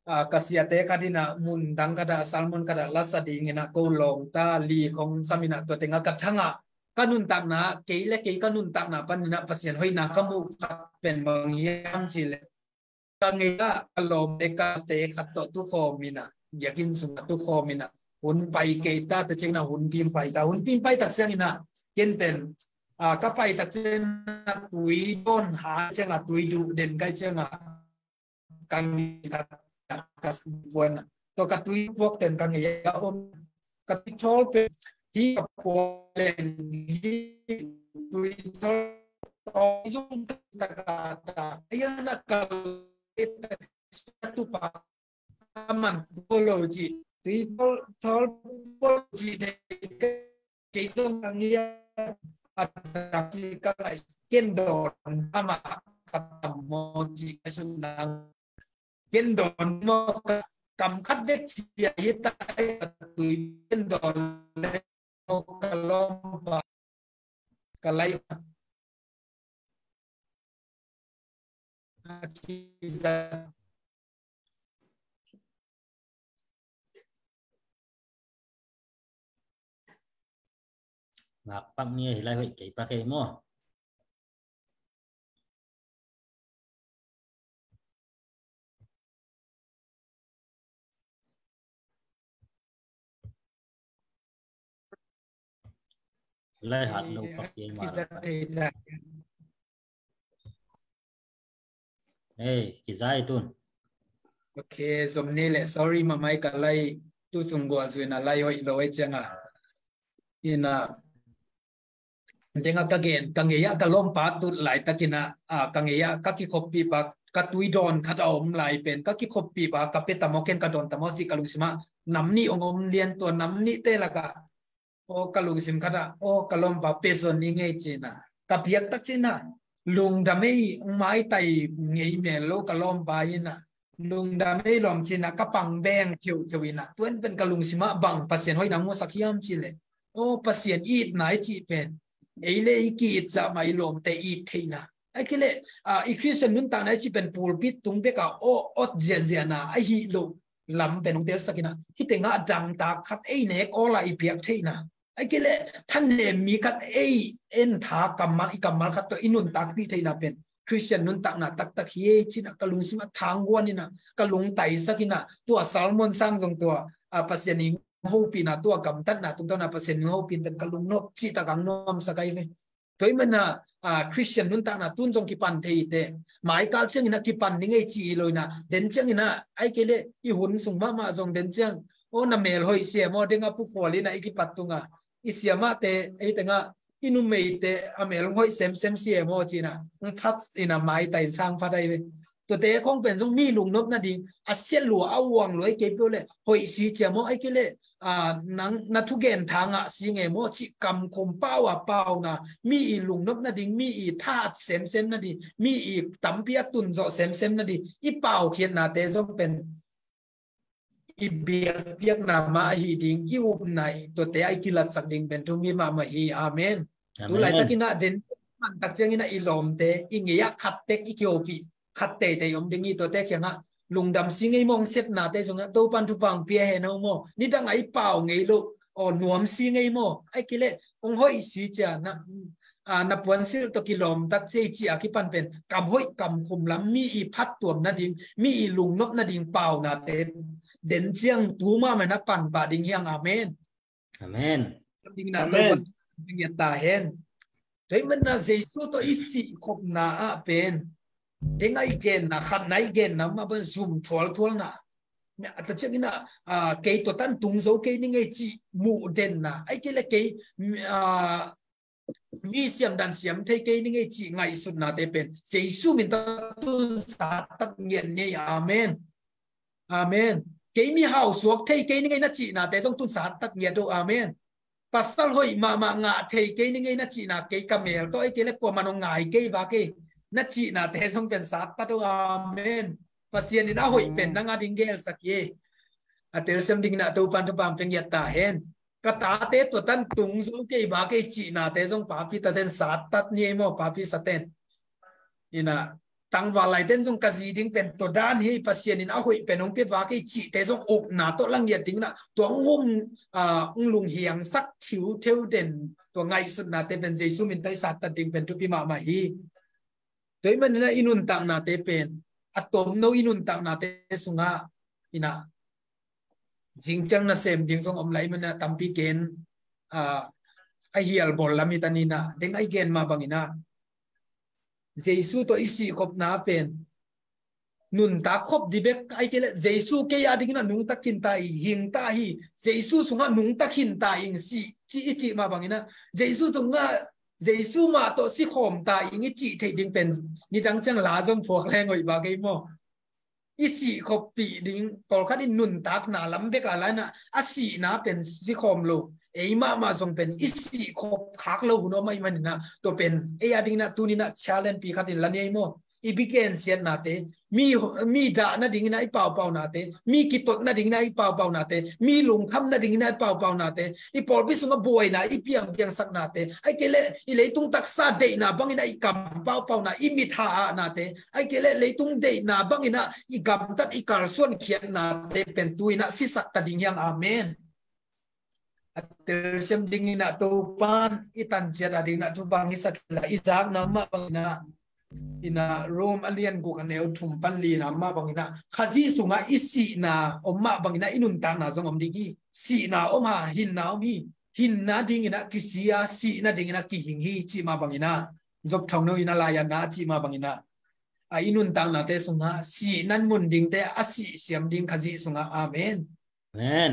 a, ka siate khat in ah mun dang khat ah, sermon khat ah lasa dingin ah ko lawng ta li khong sam in ah tua tengah ka thang ah, ka nuntakna, kei le kei ka nuntakna panin ah Pasian hoihna ka muh khat pen bang hiam cih leh, ka ngei ah ka lawmte, ka te khat tawh tukhawm in ah, biakinn sungah tukhawm in ah, hun pai kei ta, tua ciangin ah hunpi pai ta, hunpi pai tak ciangin ah ken pen, a, ka pai tak ciangin ah tui dawn hang ciangin ah tui duh den ka hih ciangin ah ka ngei khat ka puan ah, tua ka tui puak ten ka ngei ah om, ka tui thawl pen hih ka puak leng hih tui thawl tawh zong ka ta ka ta, ahi hangin ah ka lei tak ciang tupa a man ko lo cih, tui thawl thawl ko lo cih thei kei zong ka ngiat a dak cih ka ngaih, ken dawn amah ka tam maw cih ka sut nang. Ken dawn maw ka kam khat bek cia hi ta, ka tui ken dawn le maw ka lawm pa ka lai a kiza. Ngakpak ni hi lai hoih kei pak ei maw. Lai hat lo pak ei maw. Ei, kizai tun. Ok, zom ni le, sorry, mamai ka lai. Tu sung guah zuina lai hoih lo ei cianga. Ina, denga ka gen, ka ngei ah ka lawmpa tut laitakin ah, a, ka ngei ah ka kikhoppih pa, ka tui dawn khat a om lai pen, ka kikhoppih pa, ka pe tamaw ken ka dawn tamaw cih ka lungsim ah nam nih ong om lian tua nam nihte lakah. O ka lungsim khat ah, o ka lawmpa pe zaw ni ngei cina. Ka piak tak cina. Lungdam ei, maitai ngei mel lo ka lawmpa ina. Lungdam ei lawm cina, ka pang beng khiukheu ina. Tuan pen ka lungsim ah bang Pasian hoihna musak hiam cile. O Pasian itna i cih pen. Ei le i ki-it zah mah i lawmte it theihna. Ai kile, a, i Christian nuntakna i cih pen pulpit tung beka o ot ziahziahna ahi lo lam pen hong telsak ina. Hite ngah dangtak khat ei nek awla i piak theihna. Ai kile, thanem mi khat ei en tha kammal, i kammal khat tawh i nuntakpih theihna pen Christian nuntakna taktak hi ei cina ka lungsim ah thangguan ina, ka lungtaisak ina, tua Salmon sang zong tua, a, Pasian i hopihna tua gamtatna tungtawna Pasian i hopih pen ka lungnop cihtak ang nuamsak ai ve. Tua i mana, a, Christian nuntakna tun zong kipan thei te. Maikal ciang ina kipan ni ngei ci i lo ina. Den ciang ina, ai kei le, i hun sung mahmah zong den ciang. O na mel hoih siam o, denga pukhual ina i kipat tunga. I siamahte, ei tenga, i numeite, a mel hoih semsem siam o cina. Ng phat ina maitai sang phat ai ve. Tuate khong pen zong mi lungnop nading, a siat lua, a uang lua i kei pio le, hoih si ciam o, ai kei le, a, nang na thugen tha ngah si nge maw cih kamkhum pau a pauna, mi i lungnop nading, mi i thahat semsem nading, mi i tampi a tunzawh semsem nading, i paukhiatnate zong pen i biakpiakna mah ahi ding, i upna i tuate a i kilatsak ding pen thu mi mahmah hi. Amen. Amen. Tu laitakin ah den mantak ciangin ah i lawmte, i ngei ah khattek i kihopih khat teitei om ding hi. Tuate kiangah lungdam si ngei maw, hong sepnate zongah Topan thupha hong pia hen ho maw. Nidang a i pau ngei lo, aw nuam si ngei maw. Ai kei leh hong hoih si cia na, a, na puansilh tawh kilawmtak cia i cih a kipan pen kam hoih kam khum lam, mi i phattuam nading, mi i lungnop nading paunate den ciang tu mahmah na pan pah ding hi hang. Amen. Amen. Ding na Amen. Topan ngiat ta hen. Tua ahih manin ah Jesu tawh i sih khopna ah pen deng a i genna, khatna i genna mah bang zum thualthualna. A ta ciangin ah, a, kei tua tan tung zo kei ni ngei cih muh denna. Ai kei leh kei, a, mi siam dan siam thei kei ni ngei cih ngaihsutnate pen Jesu min tawh tun sattat ngiat ni ei. Amen. Amen. Kei mi hausuak thei kei ni ngei na cihnate zong tun sattat ngiat uh. Amen. Pasal hoih mahmah ngah thei kei ni ngei na cihna, kei ka mel tawh ei kei leh kuaman hong ngai kei va kei na cihnate zong pen sattat uh. Amen. Pasian in a hoih pen nang a ding gelsak hi. A telsiam dingin ah Topan thupha hong pia ngiat ta hen. Ka tate tua tan tung zo kei va kei cihnate zong papi taten sattat ni ei maw, papi saten. Ina, tangval laiten zong ka zi ding pen tua dan hi, Pasian in a hoih pen hong pia va kei cihte zong upna tawh la ngiat dingin ah tua hong um, a, hong lunghiangsak thiutheu den tua ngaihsutnate pen Jesu min tawh i sattat ding pen thupi mahmah hi. Tua ahih manin ah i nuntaknate pen a tomno i nuntaknate sungah ina zingciang nasem ding zong om lai manin ah tampi gen, a, a hial bawl lam hi ta ni. Ina, deng a i gen mah bangin ah Jesu tawh i sih khopna pen nuntak khop ding bek ai kei leh Jesu kei a dingin ah nungta khin ta hi, hing ta hi. Jesu sungah nungta khin ta ing, sih cih i cih mah bangin ah Jesu tungah Jesu mah tawh si khawm ta ing i cih theih ding pen nidang ciang la zong phuak leng hoih va kei maw. I sih khoppih ding, pawlkhat in nuntakna lam bek a la ina a sihna pen si khawm lo. Ei mahmah zong pen i sih khop khak lo hun om ahih manin ah tua pen ei a dingin ah tuni in ah challenge pi khat in la ni ei maw. I bi gensiatnate, mi, mi dah nadingin ah i paupaunate, mi kitot nadingin ah i paupaunate, mi lungkham nadingin ah i paupaunate, i pawlpi sungah buaina i piangpiangsaknate, ai kei leh i leitung taksa deihna bangin ah i kam paupauna, i mit ha-ahnate, ai kei leh leitung deihna bangin ah i gamtat i kalsuan khiatnate pen tu in ah sisak ta ding hi hang. Amen. A telsiam dingin ah Topan i tanciat a dingin ah thupha hong hisak inla, i zakna mah bangin ah, ina, Rom a lian guk a neu thum pan lina mah bangin ah Khazih sungah i sihna om mah bangin ah i nuntakna zong om ding hi. Sihna om a, hinna om hi. Hinna dingin ah kisi a, sihna dingin ah kihing hi cih mah bangin ah, Job thongno in a lai-atna a cih mah bangin ah, a, i nuntaknate sungah sihna mun dingte a sihsiam ding Khazih sungah. Amen. Amen.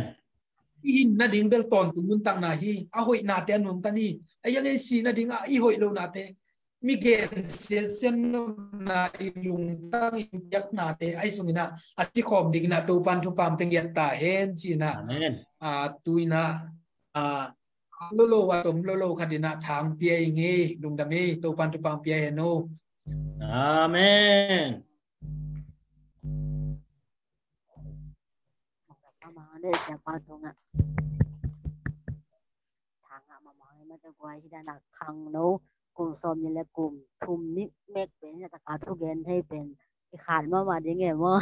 i hin nading bel tawntung nuntakna hi. A hoihnate a nuntan hi. A iang ei si nading a i hoih lonate, mi gensiat sian nopna, i lungtang i piaknate a i sungin ah a sikhawm dingin ah Topan thupha pia ngiat ta hen ci-in ah, a, tu-in ah, a, lolo a tom lolo khat in ah thang pia i ngei. Lungdam ei, Topan thupha pia hen o. Amen. Ama le siapa tungah thangah mahmah hi mate guai. Hi dan a khangno kum sawm nih le kum thum nih mek pen hi na taka thugen thei pen i khan mahmah ding e maw?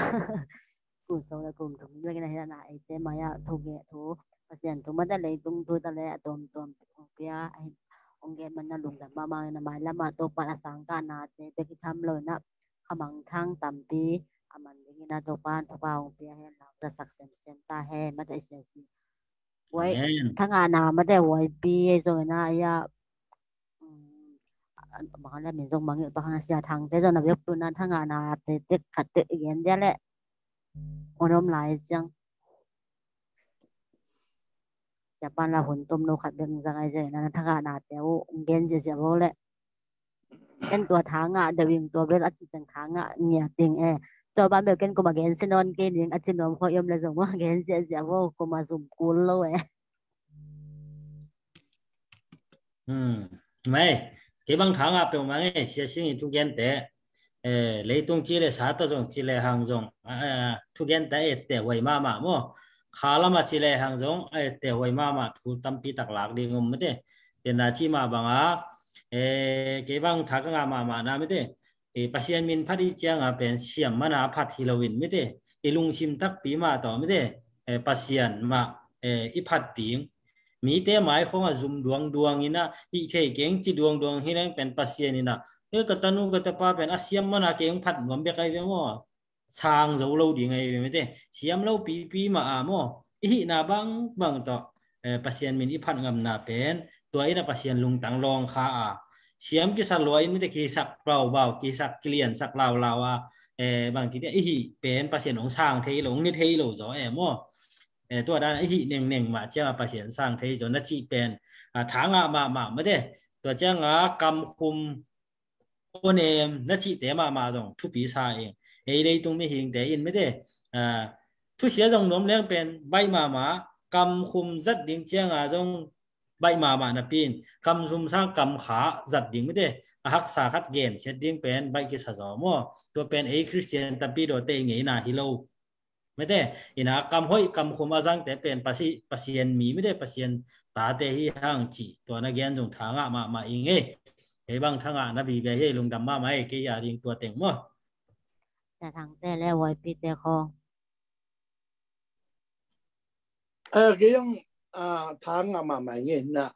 Kum sawm le kum thum nih mek hi na, hi dan a eite mai-ah thugen thu, Pasian thu mate leitung thu ta le a tuamtuam hong pia, hong gen man na lungdam mahmah hi na. Mailamah Topan a sangkahnate bek i tham lo in ah khamangthang tampi a man dingin ah Topan thupha hong pia hen. Lau zasak semsem ta hen mate i siasi. Huai, amen, thangahna mate huaipi ei zong ina ia, um, bang le min zong mangil pa khang sia thangte zong na biak tuna thangahna te tek khat tek i gen dia le. Onom lai ciang. Siapan la hun tom no khat bek zang ai zeng na thangahna te u gen zia zia bo le. Ken tua thangah deuh ing, tua bel a ci teng thangah ngiat ding e. Tua ban bel ken kuma gen si nawn kei ning a ci nuam khawh i om le zong maw, gen ziahziah vo, kuma zum kul lo e. Hmm. Mai, kei bang thangah peuhmah nge, sia sing i thugente. Eh, leitung ci le sa tawh zong ci le hang zong, ah, thugente a ette huai mahmah maw. Kha lamah ci le hang zong a ette huai mahmah, thu tampi tak lak ding om mate. Tena ci mah banga, eh, kei bang tha ka ngah mahmah na mate. Eh, Pasian min phat i cianga pen siam mana phat hi loin mate. I lungsim takpi mah tawh mate. Eh, Pasian mah, eh, i phat ding. Mite mai khawngah zum duangduang ina, hih thei keng ci duangduang hi leng pen Pasian ina, eh, ka tanu ka tapa pen a siam mana keng phat nuam bek ai ve maw. Sang zo lo ding ahi ve mate. Siam lo pipi mah a maw, i hihna bangbang tawh, eh, Pasian min i phat ngamna pen tua ina Pasian lungtang lawng kha a. Siam kisa lua in mate, kisak baubau, kisak kiliansak laulau a, eh, bang ci dia, i hih pen Pasian hong sang thei lo, hong ne thei lo zaw e maw. Eh, tua dan a i hih nengneng mah cianga Pasian sang thei zaw na cih pen, ah, thangah mahmah mate. Tua cianga kamkhum, awnem na cihte mahmah zong thupi sa ing. Ei leitung mihingte in mate, ah, thusia zong nuam leng pen baih mahmah, kamkhum zat ding cianga zong baih mahmah napi in, kamzum sang kamkha zat ding mate, a haksa khat gen siat ding pen baih kisa zaw maw. Tua pen ei Khristian tampi dawte i ngeina hi lo. Mate, ina kam hoih kam khum a zangte pen Pasi-, Pasian mi mate, Pasian tate hi hang cih tua na gen zong thangah mahmah ing e. Kei bang thangah na vive hi, lungdam mahmah e, kei a ding tua teng maw. Sia Thangte le huaipite khawng. Eh, kei zong, ah, thangah mahmah ing e na.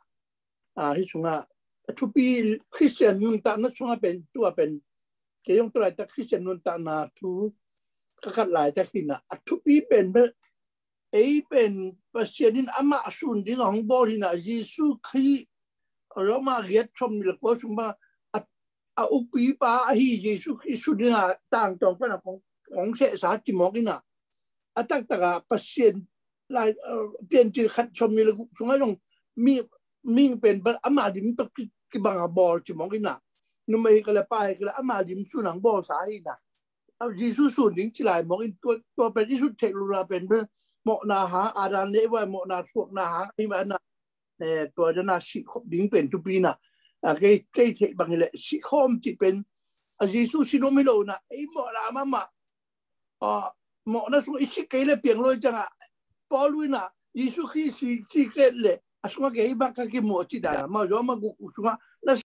Ah, hih sungah a thupi Khristian nuntakna sungah pen, tua pen, kei zong tu laitak Khristian nuntakna thu ka khat laitak hi na, a thupi pen bel, ei pen Pasian in amah sun ding a hong bawl hi na, Jesu Khrist, Roma giat sawm nih le kua sung bang a, a upipa ahi Jesu Khrist sun ding a tangtawng pan a hong, hong sehsa ci mawk hi na. A taktak a Pasian lai, eh, Piancil khat sawm nih le guk sungah zong mi, mihing pen bel ama lim tawh ki, kibang a bawl ci mawk hi na. Numei hi ka le pa hi ka le ama lim sun hang bawlsa hi na. A Jesu sun ding ci lai mawk in tua, tua pen i sut theih lula pen bel mawhna hang, Adam le Eva mawhna thuakna hang, ahi mah na, eh, tua dana sihkhop ding pen thupi na. Ah, kei, kei theih bang hi le sihkhawm cih pen, a Jesu sin om hi lo na, ei mawhna mahmah. Ah, mawhna sung i si kei le piang lo ciangah, Paul in ah, Jesu Khrist si, si kei le, a sungah kei bang ka kimuh ci dan, ma zaw ma guk sungah, na